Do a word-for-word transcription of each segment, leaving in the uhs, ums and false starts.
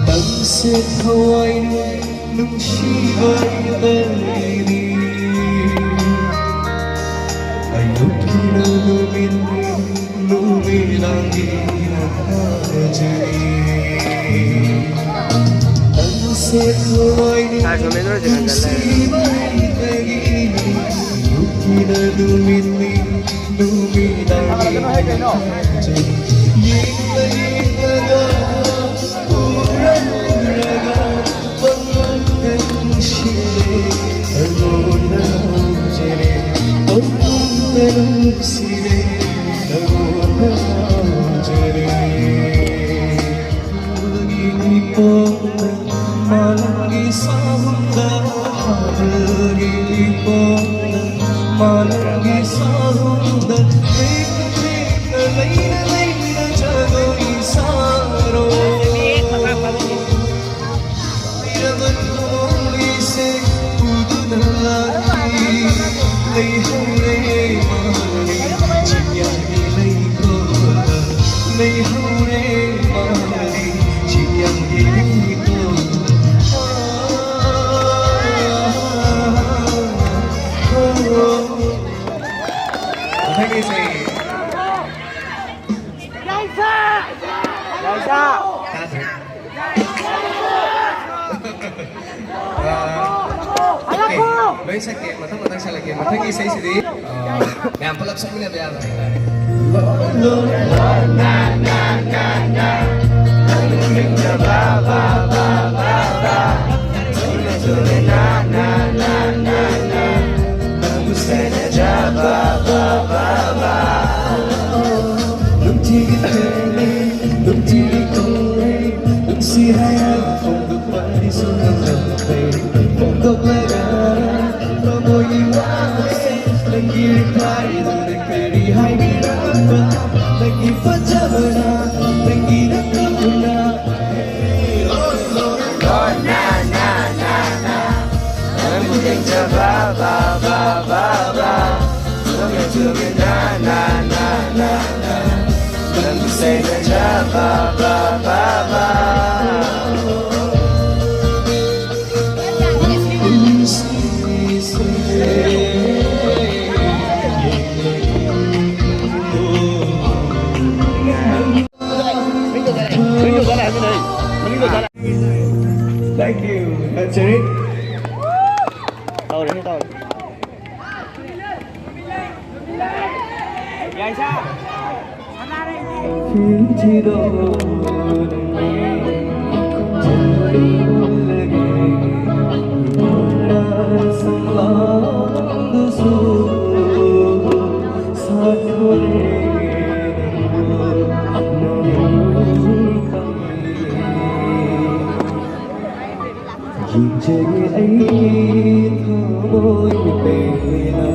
ꯅꯪꯁꯦ ꯊꯋꯥꯏꯅ ꯅꯨꯡꯁꯤꯕ ꯏꯕꯅꯤ꯫ ꯑꯌꯨꯛꯀꯤ ꯅꯨꯃꯤꯠ ꯅꯨꯃꯤꯗꯥꯡꯒꯤ ꯃꯈꯥꯗ ꯆꯠꯂꯤ꯫ ꯅꯪꯁꯦ ꯊꯋꯥꯏꯅ ꯅꯨꯡꯁꯤꯕ ꯏꯕꯅꯤ꯫ ꯑꯌꯨꯛꯀꯤꯅ ꯅꯨꯃꯤꯠꯅꯤ ꯅꯨꯃꯤꯗꯥꯡꯒꯤ ꯃꯈꯥꯗ ꯆꯠꯂꯤ꯫ ꯌꯦꯡꯂ ꯌꯦꯡꯂꯒ ꯎꯔ ꯎꯔꯒ ꯄꯪꯅꯨꯡꯗ ꯅꯨꯡꯁꯤꯔꯦ꯫ ꯅꯪꯉꯣꯟꯗ ꯉꯥꯎꯖꯔꯦ꯫ ꯄꯪꯅꯨꯡꯗ ꯅꯨꯡꯁꯤꯔꯦ꯫ ꯅꯪꯉꯣꯟꯗ ꯉꯥꯎꯖꯔꯦ꯫ ꯅꯪꯒꯤ ꯏꯄꯣꯝꯗ ꯃꯥꯂꯪꯒꯤ ꯁꯥꯍꯨꯝꯗ, ꯅꯪꯒꯤ ꯏꯄꯣꯝꯗ ꯃꯥꯂꯪꯒꯤ ꯁꯥꯍꯨꯝꯗ ꯂꯦꯞꯅ ꯂꯦꯞꯅ ꯂꯩꯅ ꯂꯩꯅ ꯖꯒꯣꯏ ꯁꯥꯔꯣ꯫ ꯂꯩꯔꯕ ꯊꯃꯣꯏꯁꯦ ꯄꯨꯗꯨꯅ ꯂꯥꯛꯂꯤ꯫ ꯂꯩꯍꯧꯔꯦ ꯃꯥꯂꯤ ꯆꯤꯡꯌꯥꯒꯤ ꯂꯩꯀꯣꯜꯗ꯫ ꯂꯩꯍꯧꯔꯦ ꯃꯥꯂꯤ ꯆꯤꯡꯌꯥꯒꯤ ꯂꯩꯀꯣꯜꯗ꯫ ꯃꯊꯪꯒꯤꯁꯦ ꯇꯥꯗ꯭ꯔꯦ꯫ ꯑꯥ, ꯑꯣꯀꯦ꯫ ꯂꯣꯏ ꯁꯛꯀꯦ, ꯃꯊꯪ ꯃꯊꯪ ꯁꯛꯂꯛꯀꯦ꯫ ꯃꯊꯪꯒꯤ ꯏꯁꯩꯁꯤꯗꯤ, ꯑꯥ, ꯃꯌꯥꯝ ꯄꯨꯂꯞ ꯁꯛꯃꯤꯟꯅꯕ ꯌꯥꯕ ꯍꯥꯏꯇꯥꯔꯦ꯫ ꯊꯥꯒꯠꯆꯔꯤ꯫ ꯇꯧꯔꯦ, ꯇꯧꯔꯦ꯫ ꯌꯥꯏꯁꯥ! ꯌꯦꯡꯖꯒꯦ ꯑꯩꯒꯤ ꯊꯃꯣꯏ ꯄꯦꯟꯅ,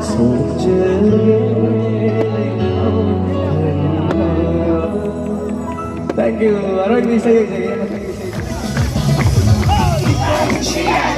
ꯁꯣꯛꯆꯔꯦ ꯂꯩꯅꯥꯎ ꯍꯟꯅ꯫ Thank you. ꯑꯔꯣꯏꯕ ꯏꯁꯩ ꯌꯦꯡꯖꯒꯦ, ꯃꯊꯪꯒꯤ ꯏꯁꯩ꯫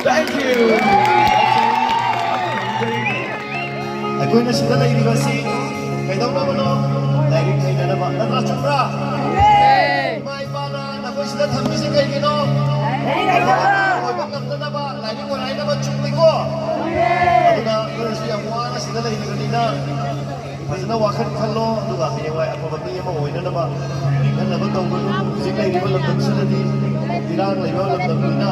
Thank you. ꯑꯩꯈꯣꯏꯅ ꯁꯤꯗ ꯂꯩꯔꯤꯕꯁꯤ ꯀꯩꯗꯧꯅꯕꯅꯣ? ꯂꯥꯏꯔꯤꯛ ꯍꯩꯅꯅꯕ, ꯅꯠꯇ꯭ꯔꯥ? ꯆꯨꯝꯕ꯭ꯔꯥ? ꯏꯃꯥ ꯏꯄꯥꯅ ꯅꯈꯣꯏ ꯁꯤꯗ ꯊꯝꯃꯤꯁꯤ ꯀꯩꯒꯤꯅꯣ? ꯑꯣꯏꯕ ꯉꯝꯅꯅꯕ, ꯂꯥꯏꯔꯤꯛ ꯑꯣꯏꯔꯥꯏꯅꯕ, ꯆꯨꯝꯃꯤꯀꯣ? ꯑꯗꯨꯅ ꯅꯣꯏꯁꯨ ꯌꯥꯝ ꯋꯥꯅ ꯁꯤꯗ ꯂꯩꯔꯤꯕꯅꯤꯅ, ꯐꯖꯅ ꯋꯥꯈꯜ ꯈꯜꯂꯣ, ꯑꯗꯨꯒ ꯍꯌꯦꯡꯋꯥꯏ ꯑꯐꯕ ꯃꯤ ꯑꯃ ꯑꯣꯏꯅꯅꯕ ꯅꯤꯡꯍꯟꯅꯕ ꯇꯧꯒꯅꯨ꯫ ꯍꯧꯖꯤꯛ ꯂꯩꯔꯤꯕ ꯂꯝꯗꯝꯁꯤꯗꯗꯤ ꯏꯔꯥꯡ ꯂꯩꯕ ꯂꯝꯗꯝꯅꯤꯅ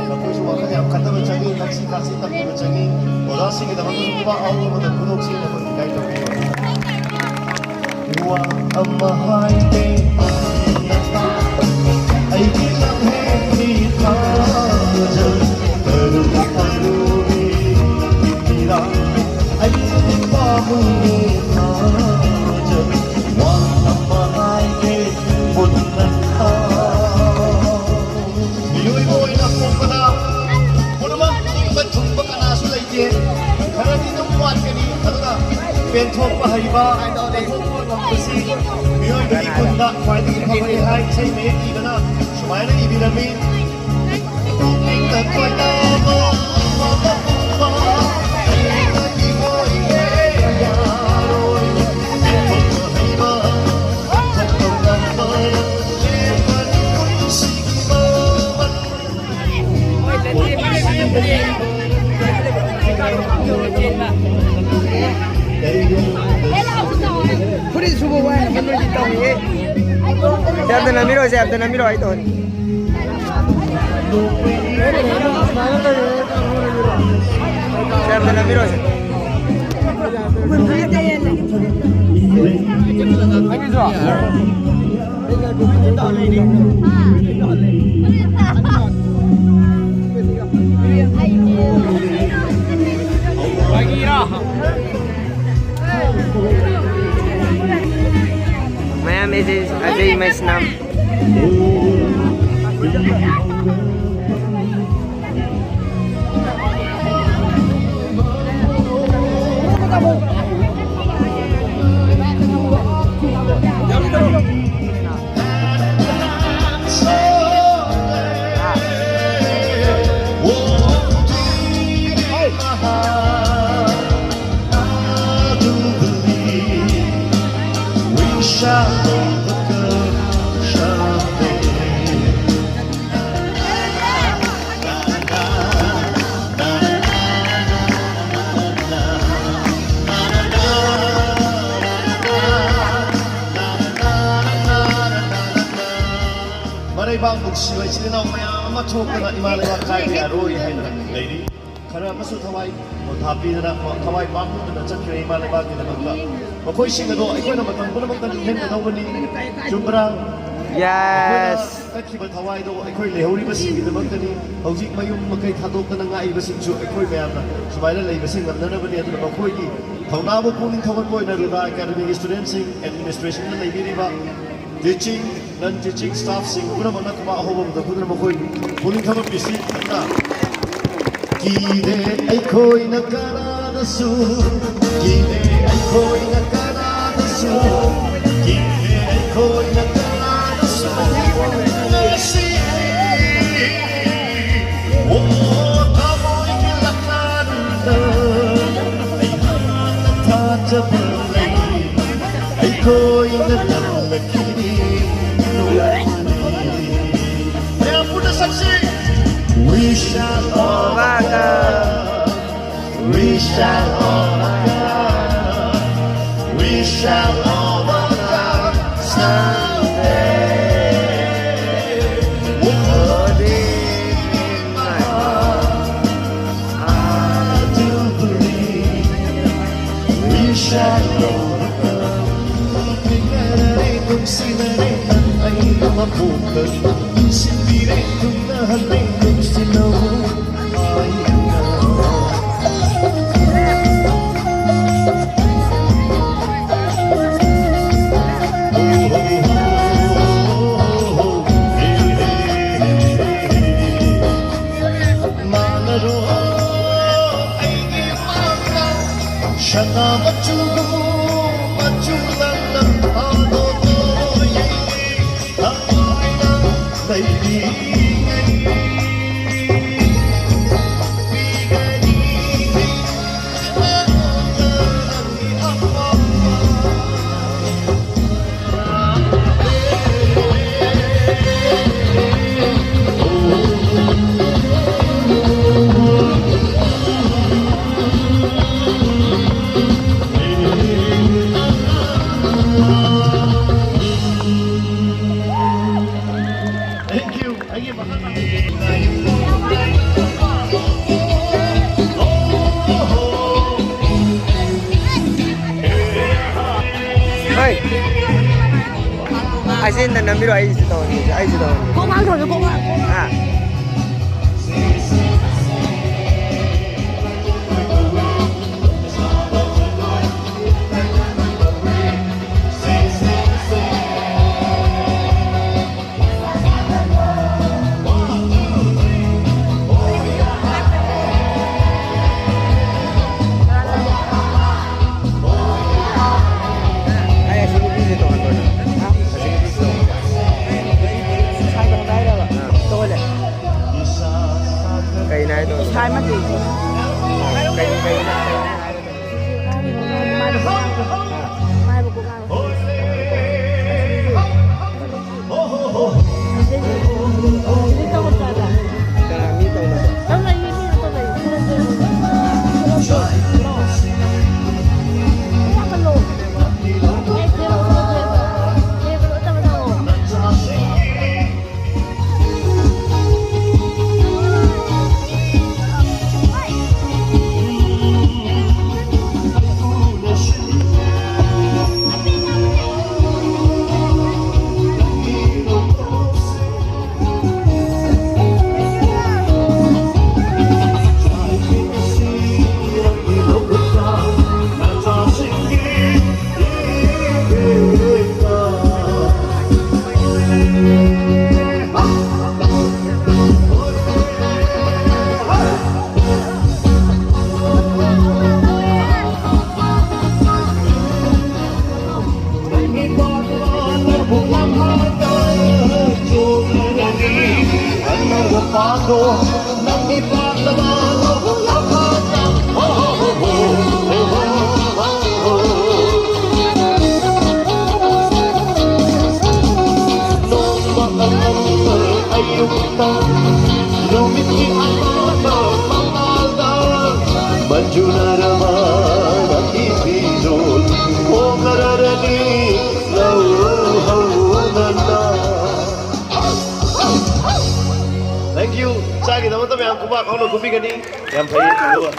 ꯅꯈꯣꯏꯁꯨ ꯋꯥꯈꯜ ꯌꯥꯝ ꯈꯟꯊꯕ ꯆꯪꯏ, ꯊꯛꯁꯤ ꯈꯥꯁꯤ ꯇꯝꯕꯤꯕ ꯆꯪꯏ꯫ ꯑꯣꯖꯥꯁꯤꯡꯒꯤꯗꯃꯛꯇ ꯅꯨꯄꯥ ꯑꯍꯧꯕꯗ ꯈꯨꯗꯣꯡꯁꯤꯡꯅꯕ ꯏꯀꯥꯏ ꯇꯧꯕꯤꯌꯨ꯫ ꯋꯥ ꯑꯃ ꯍꯥꯏꯒꯦ, ꯑꯩꯒꯤ ꯂꯝꯍꯦꯟꯒꯤ ꯊꯥꯖ, ꯇꯔꯨ ꯇꯔꯨꯒꯤ ꯏꯔꯥꯡ, ꯑꯩꯒꯤ ꯄꯥꯃꯨꯡꯒꯤ ꯊꯥꯖ, ꯋꯥ ꯑꯃ ꯍꯥꯏꯒꯦ, ꯃꯨꯟꯅ ꯇꯥꯎ꯫ ꯃꯤꯑꯣꯏꯕ ꯑꯣꯏꯅ ꯄꯣꯛꯄꯗ ꯄꯨꯝꯅꯃꯛ ꯅꯤꯡꯕ ꯊꯨꯡꯕ ꯀꯅꯥꯁꯨ ꯂꯩꯇꯦ꯫ ꯈꯔꯗꯤ ꯑꯗꯨꯝ ꯋꯥꯠꯀꯅꯤ꯫ ꯑꯗꯨꯅ ꯄꯦꯟꯊꯣꯛꯄ ꯍꯩꯕ, ꯄꯦꯟꯊꯣꯛꯄ ꯉꯝꯕꯁꯤ ꯃꯤꯑꯣꯏꯕꯒꯤ ꯈꯨꯟꯗ ꯈ꯭ꯋꯥꯏꯗꯒꯤ ꯐꯕꯅꯤ ꯍꯥꯏ ꯏꯁꯩ ꯃꯌꯦꯛ ꯏꯕꯅ ꯁꯨꯃꯥꯏꯅ ꯏꯕꯤꯔꯝꯃꯤ꯫ ꯄꯨꯛꯅꯤꯡꯗ ꯈꯣꯏꯗꯥꯕ ꯐꯨꯔꯤꯠ ꯁꯨꯕ ꯋꯥꯏ ꯑꯃ ꯅꯣꯏꯗꯤ ꯇꯧꯏꯌꯦ꯫ ꯁꯦ ꯑꯝꯇ ꯅꯝꯕꯤꯔꯣ, ꯁꯦ ꯑꯝꯇ ꯅꯝꯕꯤꯔꯣ, ꯑꯩ ꯇꯧꯍꯟꯒꯦ꯫ ꯁꯦ ꯑꯝꯇ ꯅꯝꯕꯤꯔꯣ, ꯁꯦ꯫ ꯃꯌꯥꯝ ꯑꯩꯁꯦ ꯑꯖꯩ ꯃꯩꯁꯅꯥꯝ꯫ ꯅꯨꯡꯁꯤꯕ ꯏꯆꯤꯜ ꯏꯅꯥꯎ ꯃꯌꯥꯝ ꯑꯃ ꯊꯣꯛꯇꯅ ꯏꯃꯥ ꯂꯩꯕꯥꯛ ꯀꯥꯏꯕ ꯌꯥꯔꯣꯏ ꯍꯥꯏꯅ ꯂꯩꯔꯤ꯫ ꯈꯔ ꯑꯃꯁꯨ ꯊꯋꯥꯏ ꯄꯣꯊꯥ ꯄꯤꯗꯅ, ꯊꯋꯥꯏ ꯄꯥꯡꯂꯗꯅ ꯆꯠꯈ꯭ꯔꯦ ꯏꯃꯥ ꯂꯩꯕꯥꯛꯀꯤꯗꯃꯛꯇ꯫ ꯃꯈꯣꯏꯁꯤꯡ ꯑꯗꯣ ꯑꯩꯈꯣꯏꯅ ꯃꯇꯝ ꯄꯨꯝꯅꯃꯛꯇ ꯅꯤꯡꯁꯤꯡꯒꯗꯧꯕꯅꯤ꯫ ꯆꯨꯝꯕ꯭ꯔꯥ? ꯌꯦꯁ꯫ ꯆꯠꯈꯤꯕ ꯊꯋꯥꯏꯗꯣ ꯑꯩꯈꯣꯏ ꯂꯩꯍꯧꯔꯤꯕꯁꯤꯡꯒꯤꯗꯃꯛꯇꯅꯤ꯫ ꯍꯧꯖꯤꯛ ꯃꯌꯨꯝ ꯃꯀꯩ ꯊꯥꯗꯣꯛꯇꯅ ꯉꯥꯛꯏꯕꯁꯤꯡꯁꯨ ꯑꯩꯈꯣꯏ ꯃꯌꯥꯝꯅ ꯁꯨꯃꯥꯏꯅ ꯂꯩꯕꯁꯤ ꯉꯝꯅꯅꯕꯅꯤ꯫ ꯑꯗꯨꯅ ꯃꯈꯣꯏꯒꯤ ꯊꯧꯅꯥꯕꯨ ꯄꯨꯛꯅꯤꯡ ꯊꯧꯒꯠꯄ ꯑꯣꯏꯅ ꯔꯨꯗꯥ ꯑꯦꯀꯥꯗꯃꯤꯒꯤ ꯁ꯭ꯇꯨꯗꯦꯟꯠꯁꯤꯡ, ꯑꯦꯗꯃꯤꯅꯤꯁꯇ꯭ꯔꯦꯁꯟꯗ ꯂꯩꯕꯤꯔꯤꯕ ꯇꯤꯆꯤꯡ, ꯅꯟ ꯇꯤꯆꯤꯡ ꯁ꯭ꯇꯥꯐꯁꯤꯡ ꯄꯨꯝꯅꯃꯛꯅ ꯈꯨꯕꯥꯛ ꯑꯍꯧꯕ ꯑꯃꯗ ꯈꯨꯗꯨꯅ ꯃꯈꯣꯏ ꯄꯨꯛꯅꯤꯡ ꯊꯧꯒꯠꯄꯤꯁꯤ꯫ ꯀꯤꯗꯦ ꯑꯩꯈꯣꯏꯅ ꯀꯅꯥꯗꯁꯨ, ꯀꯤꯗꯦ ꯑꯩꯈꯣꯏꯅ ꯀꯅꯥꯗꯁꯨ, ꯀꯤꯗꯦ ꯑꯩꯈꯣꯏꯅ ꯀꯅꯥꯗꯁꯨ꯫ ꯉꯁꯤ ꯑꯣ ꯊꯃꯣꯏꯒꯤ ꯂꯛꯇꯥꯟꯗ ꯑꯩꯍꯥꯛꯅ ꯊꯥꯖꯕ ꯂꯩ꯫ ꯑꯩꯈꯣꯏꯅ ꯂꯥꯛꯂꯛꯈꯤꯅꯤ ꯅꯣꯡꯃꯅꯤ꯫ ꯃꯌꯥꯝ ꯄꯨꯟꯅ ꯁꯛꯁꯤ꯫ We shall overcome. We shall overcome. We shall overcome someday. Oh, deep in my heart, I do believe we shall overcome. Nung sinare ang ay mapukat, sinire kung nahaling kung sinaw. ꯍꯣꯏ꯫ ꯑꯁꯤ ꯅ-, ꯅꯝꯕꯤꯔꯣ, ꯑꯩꯁꯨ ꯇꯧꯍꯟꯒꯦ, ꯑꯩꯁꯨ ꯇꯧꯍꯟꯒꯦ꯫ ꯀꯣꯛ ꯉꯥꯡ ꯇꯧꯔꯁꯨ ꯀꯣꯛ ꯉꯥꯡ꯫ ꯍꯥ? ꯑꯩ ꯑꯁꯤ ꯅꯨꯄꯤꯁꯦ ꯇꯧꯍꯟꯗꯣꯏꯅꯦ꯫ ꯍꯥ? ꯑꯁꯤ ꯅꯨꯄꯤꯁꯦ ꯇꯧꯍꯟꯗꯣꯏꯅꯦ꯫ ꯁꯥꯏ ꯇꯧꯍꯟꯕ ꯍꯥꯏꯔꯕ? ꯑꯥ꯫ ꯇꯧꯍꯜꯂꯦ꯫ ꯀꯩꯅꯣ ꯍꯥꯏꯗꯣ? ꯁꯥꯏ ꯃꯆꯨ꯫ ꯀꯩ, ꯀꯩ? ꯃꯥꯏꯕ ꯀꯣꯛ ꯉꯥꯎꯔꯦ꯫ ꯀꯅꯥ ꯃꯤ ꯇꯧꯅꯕ? ꯒꯤꯗꯃꯛꯇ ꯃꯌꯥꯝ ꯈꯨꯕꯥꯛ ꯍꯧꯅ ꯈꯨꯕꯤꯒꯅꯤ꯫ ꯌꯥꯝ ꯐꯩ꯫ ꯑꯗꯨꯒ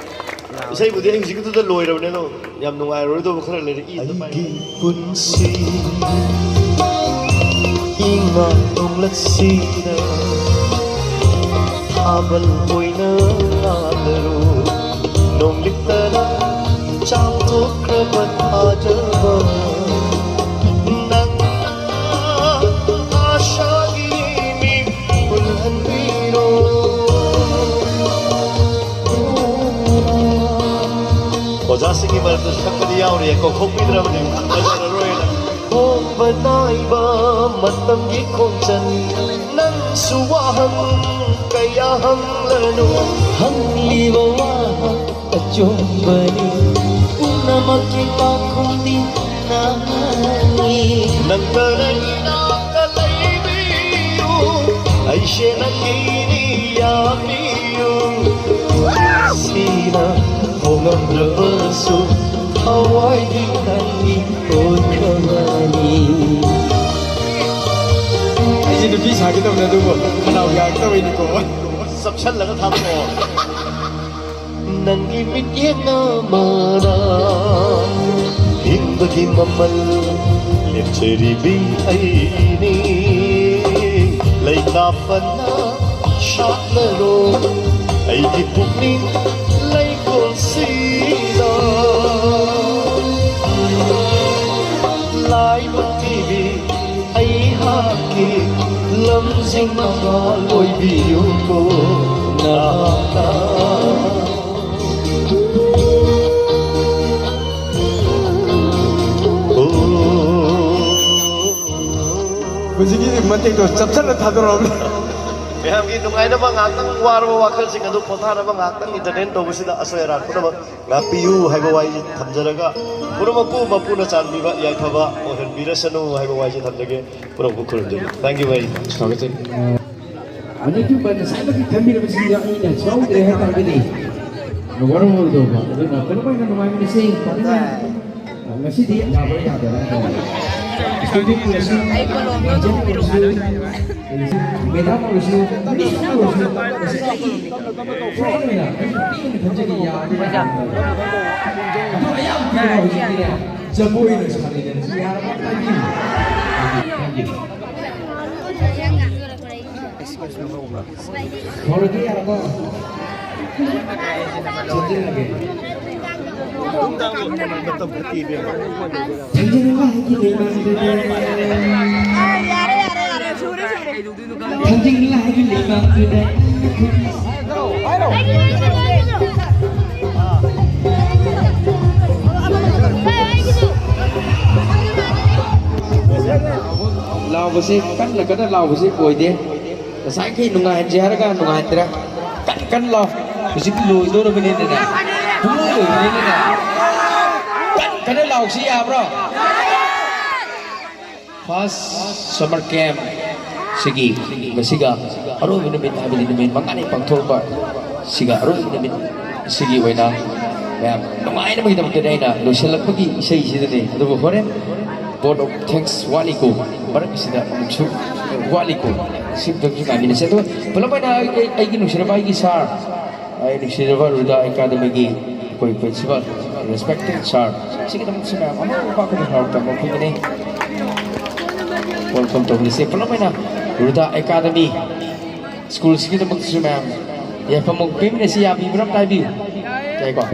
ꯏꯁꯩꯕꯨꯗꯤ ꯑꯩ ꯍꯧꯖꯤꯛꯀꯤꯗꯨꯗ ꯂꯣꯏꯔꯕꯅꯦ, ꯑꯗꯣ ꯌꯥꯝ ꯅꯨꯡꯉꯥꯏꯔꯣꯏꯗꯧꯕ ꯈꯔ ꯂꯩꯔꯦ꯫ ꯏꯗ ꯄꯥꯏ꯫ ꯑꯩꯒꯤ ꯄꯨꯟꯁꯤ ꯏꯉꯥ ꯅꯣꯡꯂꯛꯁꯤꯗ ꯊꯥꯕꯜ ꯑꯣꯏꯅ ꯂꯥꯠꯂꯔꯣ꯫ ꯅꯣꯡꯂꯤꯛꯇꯅ ꯆꯥꯝꯊꯣꯛꯈ꯭ꯔꯕ ꯊꯥꯖꯕ ꯅꯪꯅ ꯑꯥꯁꯥꯒꯤ ꯃꯤ ꯍꯨꯜꯍꯟꯕꯤꯔꯣ꯫ ꯑꯣꯖꯥꯁꯤꯡꯒꯤ ꯃꯔꯛꯇꯁꯨ ꯁꯛꯄꯗꯤ ꯌꯥꯎꯔꯤꯌꯦ, ꯀꯧꯊꯣꯛꯄꯤꯗ꯭ꯔꯕꯅꯦ, ꯐꯖꯔꯔꯣꯏꯅ꯫ ꯍꯣꯡꯕ ꯅꯥꯏꯕ ꯃꯇꯝꯒꯤ ꯈꯣꯡꯆꯠ, ꯅꯪꯁꯨ ꯋꯥꯍꯪ ꯀꯌꯥ ꯍꯪꯂꯅꯨ꯫ ꯍꯪꯂꯤꯕ ꯋꯥꯍꯪ ꯑꯆꯨꯝꯕꯅꯤ꯫ ꯄꯨꯝꯅꯃꯛꯀꯤ ꯄꯥꯎꯈꯨꯝꯗꯤ ꯅꯪꯅꯤ꯫ ꯅꯪꯅ ꯏꯅꯥꯛꯇ ꯂꯩꯕꯤꯌꯨ, ꯑꯩꯁꯦ ꯅꯪꯒꯤꯅꯤ, ꯌꯥꯕꯤꯌꯨ꯫ ꯁꯤꯅ ꯍꯣꯡꯂꯝꯗ꯭ꯔꯕꯁꯨ ꯊꯋꯥꯏꯗꯤ ꯅꯪꯒꯤ ꯑꯣꯏꯈ꯭ꯔꯕꯅꯤ꯫ ꯑꯩꯁꯦ ꯅꯨꯄꯤ ꯁꯥꯒꯦ ꯇꯧꯅꯦ, ꯑꯗꯨꯕꯨ ꯈꯅꯥꯎ ꯌꯥꯔꯛꯇꯕꯩꯅꯤꯀꯣ꯫ ꯆꯞꯁꯜꯂꯒ ꯊꯥꯗꯣꯛꯑꯣ꯫ ꯅꯪꯒꯤ ꯃꯤꯠꯌꯦꯡ ꯑꯃꯅ ꯍꯤꯡꯕꯒꯤ ꯃꯃꯜ ꯂꯦꯞꯆꯔꯤꯕꯤ ꯑꯩꯅꯤ꯫ ꯂꯩꯇꯥꯞꯄꯅ ꯁꯥꯠꯂꯔꯣ ꯑꯩꯒꯤ ꯄꯨꯛꯅꯤꯡ ꯂꯩꯀꯣꯜꯁꯤꯗ꯫ ꯂꯥꯏꯕꯛ ꯊꯤꯕꯤ ꯑꯩꯍꯥꯛꯀꯤ ꯂꯝꯖꯤꯡ ꯃꯉꯥꯜ ꯑꯣꯏꯕꯤꯌꯨꯀꯣ ꯅꯍꯥꯛꯅ꯫ ꯍꯧꯖꯤꯛꯀꯤ ꯃꯇꯦꯛꯇꯣ ꯆꯞꯁꯜꯂ ꯊꯥꯗꯣꯔꯛꯑꯕꯅꯦ꯫ ꯃꯌꯥꯝꯒꯤ ꯅꯨꯡꯉꯥꯏꯅꯕ ꯉꯥꯛꯇꯪ, ꯋꯥꯔꯕ ꯋꯥꯈꯜꯁꯤꯡ ꯑꯗꯨ ꯄꯣꯊꯥꯅꯕ ꯉꯥꯛꯇꯪ entertain ꯇꯧꯕꯁꯤꯗ ꯑꯁꯣꯏ ꯑꯔꯥꯟ ꯄꯨꯝꯅꯃꯛ ꯉꯥꯛꯄꯤꯌꯨ ꯍꯥꯏꯕ ꯋꯥꯍꯩꯁꯤ ꯊꯝꯖꯔꯒ, ꯄꯨꯝꯅꯃꯛꯄꯨ ꯃꯄꯨꯅ ꯆꯥꯟꯕꯤꯕ ꯌꯥꯏꯐꯕ ꯑꯣꯏꯍꯟꯕꯤꯔꯁꯅꯨ ꯍꯥꯏꯕ ꯋꯥꯍꯩꯁꯤ ꯊꯝꯖꯒꯦ꯫ ꯄꯨꯝꯅꯃꯛꯄꯨ ꯈꯨꯔꯨꯝꯖꯔꯤ꯫ Thank you very much꯫ ꯊꯥꯒꯠꯆꯔꯤ꯫ ꯑꯅꯤꯁꯨꯕ ꯉꯁꯥꯏꯃꯛꯀꯤ ꯈꯟꯕꯤꯔꯕꯁꯤꯡꯗ ꯑꯩꯅ ꯌꯥꯎꯗ꯭ꯔꯦ ꯍꯥꯏ ꯇꯥꯔꯒꯗꯤ ꯋꯥꯔꯧꯔꯣꯏꯗꯧꯕ꯫ ꯑꯗꯨꯅ ꯄꯨꯝꯅꯃꯛꯅ ꯅꯨꯡꯉꯥꯏꯃꯤꯟꯅꯁꯤ꯫ ꯐꯖꯅ ꯉꯁꯤꯗꯤ ꯌꯥꯕ꯭ꯔꯥ ꯌꯥꯗꯕ꯭ꯔꯥ? ꯑꯩ ꯀꯣꯂꯣꯝꯗꯣ ꯑꯗꯨꯝ ꯄꯤꯔꯛꯑꯣ꯫ ꯃꯦꯗꯥꯝ ꯑꯣꯏꯔꯁꯨ, ꯃꯤꯅꯤꯁꯇꯔ ꯑꯣꯏꯔꯁꯨ, ꯉꯁꯤ ꯐ꯭ꯔꯤ ꯑꯣꯏꯅ ꯐ꯭ꯔꯤ ꯑꯣꯏꯅ ꯊꯝꯖꯒꯦ, ꯌꯥꯕꯗꯤ ꯌꯥꯕ꯫ ꯑꯗꯣ ꯑꯌꯥꯝꯕ ꯀꯩꯅꯣ ꯍꯧꯖꯤꯛꯇꯤꯅꯦ, ꯖꯒꯣꯏꯅ ꯁꯥꯟꯅꯩꯗꯅ, ꯁꯤ ꯌꯥꯔꯕ? Thank you. Thank you. ꯍꯧꯔꯒꯦ, ꯌꯥꯔꯕꯣ? ꯆꯠꯂꯒꯦ꯫ ꯊꯦꯡꯖꯤꯜꯂꯛꯑꯒꯦ ꯂꯩꯃꯥꯡꯗꯨꯗ꯫ ꯌꯥꯔꯦ, ꯌꯥꯔꯦ, ꯌꯥꯔꯦ, ꯁꯨꯔꯦ, ꯁꯨꯔꯦ꯫ ꯊꯦꯡꯖꯤꯜꯂꯛꯑꯒꯦ ꯂꯩꯃꯥꯡꯗꯨꯗ꯫ ꯂꯥꯎꯕꯁꯦ, ꯀꯟꯅ ꯀꯟꯅ ꯂꯥꯎꯕꯁꯦ ꯑꯣꯏꯗꯦ꯫ ꯉꯁꯥꯏꯈꯩ ꯅꯨꯡꯉꯥꯏꯍꯟꯁꯦ ꯍꯥꯏꯔꯒ ꯅꯨꯡꯉꯥꯏꯍꯟꯗ꯭ꯔꯦ꯫ ꯀꯟ ꯀꯟ ꯂꯥꯎ꯫ ꯍꯧꯖꯤꯛ ꯂꯣꯏꯗꯧꯔꯕꯅꯤꯅꯅꯦ꯫ ꯄꯨꯡꯂꯣꯏ ꯂꯣꯏꯕꯅꯤꯅꯅꯦ꯫ ꯀꯟ ꯀꯟꯅ ꯂꯥꯎꯁꯤ, ꯌꯥꯕ꯭ꯔꯣ? First summer camp ꯁꯤꯒꯤ ꯉꯁꯤꯒ ꯑꯔꯣꯏꯕ ꯅꯨꯃꯤꯠ, ꯍꯥꯏꯕꯗꯤ ꯅꯨꯃꯤꯠ ꯃꯉꯥꯅꯤ ꯄꯥꯡꯊꯣꯛꯄ ꯁꯤꯒ ꯑꯔꯣꯏꯕ ꯅꯨꯃꯤꯠ ꯁꯤꯒꯤ ꯑꯣꯏꯅ ꯃꯌꯥꯝ ꯅꯨꯡꯉꯥꯏꯅꯕꯒꯤꯗꯃꯛꯇꯅꯤ ꯑꯩꯅ ꯂꯣꯏꯁꯤꯜꯂꯛꯄꯒꯤ ꯏꯁꯩꯁꯤꯗꯅꯤ꯫ ꯑꯗꯨꯕꯨ ꯍꯣꯔꯦꯟ vote of thanks ꯋꯥꯠꯂꯤꯀꯣ, ꯃꯔꯛꯁꯤꯗ ꯑꯃꯨꯛꯁꯨ ꯋꯥꯠꯂꯤꯀꯣ꯫ ꯁꯤꯝꯇꯪꯁꯨ ꯉꯥꯏꯃꯤꯟꯅꯁꯦ꯫ ꯑꯗꯣ ꯄꯨꯂꯞ ꯑꯣꯏꯅ ꯑꯩ, ꯑꯩ, ꯑꯩꯒꯤ ꯅꯨꯡꯁꯤꯔꯕ ꯑꯩꯒꯤ sir, ꯑꯩ ꯅꯨꯡꯁꯤꯔꯕ ꯔꯨꯗꯥ ꯑꯦꯀꯥꯗꯃꯤꯒꯤ ꯑꯩꯈꯣꯏ principal, respected sir, ꯁꯤꯒꯤꯗꯃꯛꯁꯨ ꯃꯌꯥꯝ ꯑꯃ ꯄꯥꯛꯄꯗ ꯍꯔꯥꯎ ꯇꯝꯕ ꯑꯩꯈꯣꯏꯒꯤꯅꯤ꯫ Welcome ꯇꯧꯕꯤꯔꯁꯦ ꯄꯨꯂꯞ ꯑꯣꯏꯅ ꯔꯨꯗꯥ ꯑꯦꯀꯥꯗꯃꯤ ꯁ꯭ꯀꯨꯜꯁꯤꯒꯤꯗꯃꯛꯇꯁꯨ ꯃꯌꯥꯝ ꯌꯥꯏꯐꯝ ꯄꯤꯃꯤꯟꯅꯁꯤ꯫ ꯌꯥꯕꯤꯕ꯭ꯔꯥ? ꯑꯝꯇ ꯍꯥꯏꯕꯤꯌꯨ꯫ ꯌꯥꯏꯀꯣ?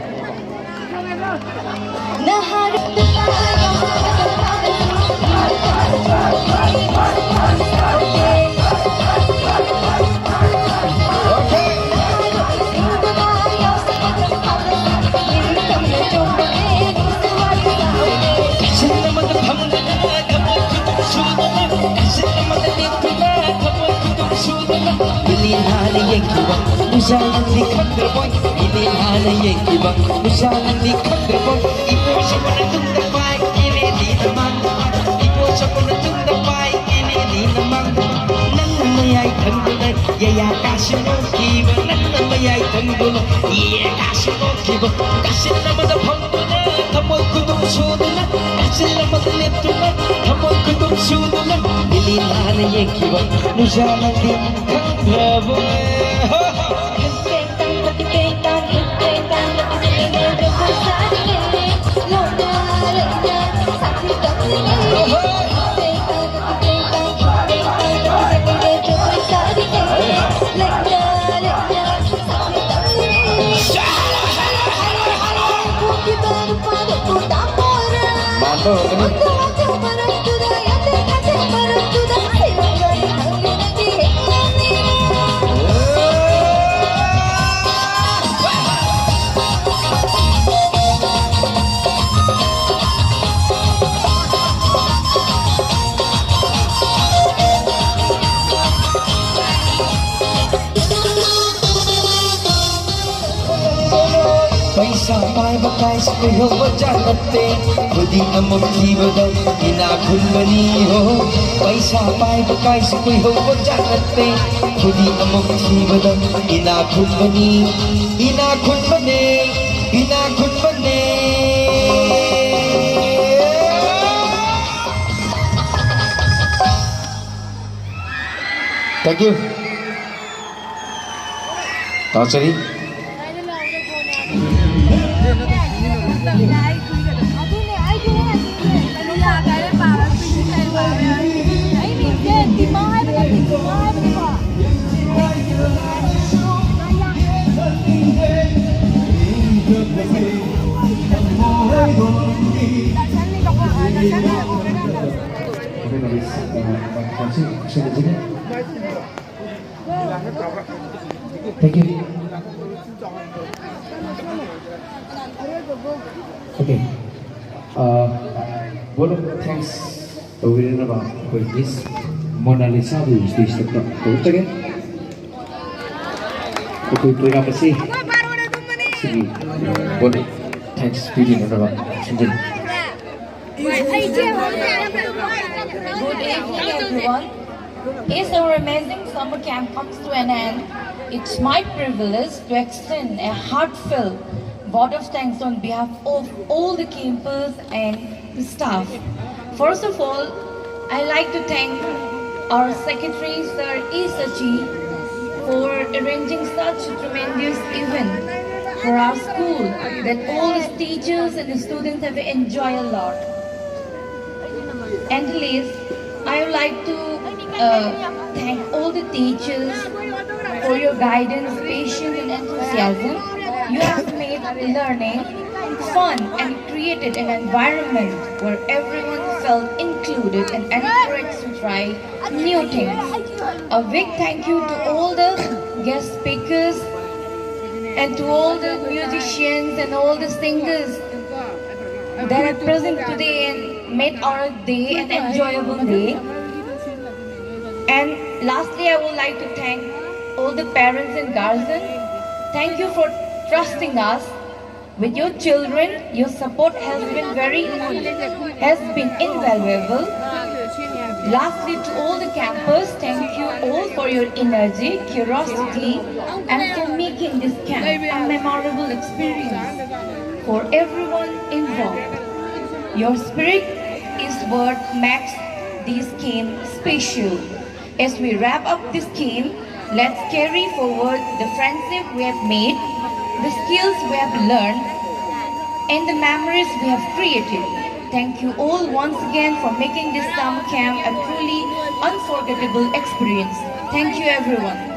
ꯃꯤꯠꯂꯦꯟ ꯍꯥꯟꯅ ꯌꯦꯡꯈꯤꯕ ꯅꯨꯡꯁꯥ ꯅꯪꯗꯤ ꯈꯪꯗ꯭ꯔꯕꯣꯏ? ꯃꯤꯠꯂꯦꯟ ꯍꯥꯟꯅ ꯌꯦꯡꯈꯤꯕ ꯅꯨꯡꯁꯥ ꯅꯪꯗꯤ ꯈꯪꯗ꯭ꯔꯕꯣꯏ? ꯏꯄꯣ ꯁꯛꯄꯅ ꯇꯨꯡꯗ ꯄꯥꯏ, ꯀꯦꯂꯦꯗꯤ ꯅꯃꯥꯡꯗ ꯄꯥꯏ꯫ ꯏꯄꯣ ꯁꯛꯄꯅ ꯇꯨꯡꯗ ꯄꯥꯏ, ꯀꯦꯂꯦꯗꯤ ꯅꯃꯥꯡꯗ ꯄꯥꯏ꯫ ꯅꯪꯅ ꯃꯌꯥꯏ ꯊꯪꯗꯨꯅ ꯌꯩꯌꯥ ꯀꯥꯁꯤꯟ ꯅꯣꯛꯈꯤꯕ, ꯅꯪꯅ ꯃꯌꯥꯏ ꯊꯪꯗꯨꯅ ꯌꯩꯌꯥ ꯀꯥꯁꯤꯟ ꯅꯣꯛꯈꯤꯕ꯫ ꯀꯥꯁꯤꯟ ꯑꯃꯗ ꯐꯝꯗꯨꯅ ꯊꯃꯣꯏ ꯈꯨꯗꯨꯝ ꯁꯨꯗꯨꯅ, ꯀꯥꯁꯤꯟ ꯑꯃꯗ ꯂꯦꯞꯇꯨꯅ ꯊꯃꯣꯏ ꯈꯨꯗꯨꯝ ꯆꯨꯗꯨꯅ ꯂꯤꯂꯤ ꯅꯥꯟꯅ ꯌꯦꯡꯈꯤꯕ ꯅꯨꯡꯁꯥꯅꯗꯤ ꯈꯪꯗ꯭ꯔꯕ꯫ ꯃꯥꯟꯕ ꯍꯧꯔꯛꯀꯅꯤ꯫ ꯄꯩꯁꯥ ꯄꯥꯏꯕ ꯀꯥꯏꯁꯦ ꯀꯨꯏꯍꯧꯕ ꯖꯥꯠ ꯅꯠꯇꯦ꯫ ꯈꯨꯗꯤ ꯑꯃꯨꯛ ꯊꯤꯕꯗ ꯏꯅꯥꯛ ꯈꯨꯟꯕꯅꯤ ꯍꯣ꯫ ꯄꯩꯁꯥ ꯄꯥꯏꯕ ꯀꯥꯏꯁꯦ ꯀꯨꯏꯍꯧꯕ ꯖꯥꯠ ꯅꯠꯇꯦ꯫ ꯈꯨꯗꯤ ꯑꯃꯨꯛ ꯊꯤꯕꯗ ꯏꯅꯥꯛ ꯈꯨꯟꯕꯅꯤ, ꯏꯅꯥꯛ ꯈꯨꯟꯕꯅꯦ, ꯏꯅꯥꯛ ꯈꯨꯟꯕꯅꯦ꯫ Thank you. ꯇꯥꯖꯔꯤ꯫ Thank you. Okay. Uh, vote of thanks ꯇꯧꯕꯤꯔꯤꯅꯕ ꯑꯩꯈꯣꯏ Miss Monalisa ꯕꯨ stage ꯇ ꯀꯧꯖꯒꯦ꯫ ꯑꯩꯈꯣꯏ program ꯑꯁꯤ ꯁꯤꯒꯤ vote of thanks ꯄꯤꯕꯤꯅꯅꯕ ꯈꯟꯖꯔꯤ꯫ Good evening, everyone. As our amazing summer camp comes to an end, it's my privilege to extend a heartfelt vote of thanks on behalf of all the campers and the staff. First of all, I like to thank our secretary, Sir E Sachi, for arranging such a tremendous event for our school that all the teachers and the students have enjoyed a lot. And last, I would like to uh, thank all the teachers for your guidance, patience, and enthusiasm. You have made learning fun and created an environment where everyone felt included and encouraged to try new things. A big thank you to all the guest speakers and to all the musicians and all the singers that are present today and made our day an enjoyable day. And lastly, I would like to thank all the parents and guardians. Thank you for trusting us with your children. Your support has been very has been invaluable. Lastly, to all the campers, thank you all for your energy, curiosity, and for making this camp a memorable experience for everyone involved. Your spirit is what makes this camp special. As we wrap up this camp, let's carry forward the friendship we have made, the skills we have learned, and the memories we have created. Thank you all once again for making this summer camp a truly unforgettable experience. Thank you, everyone.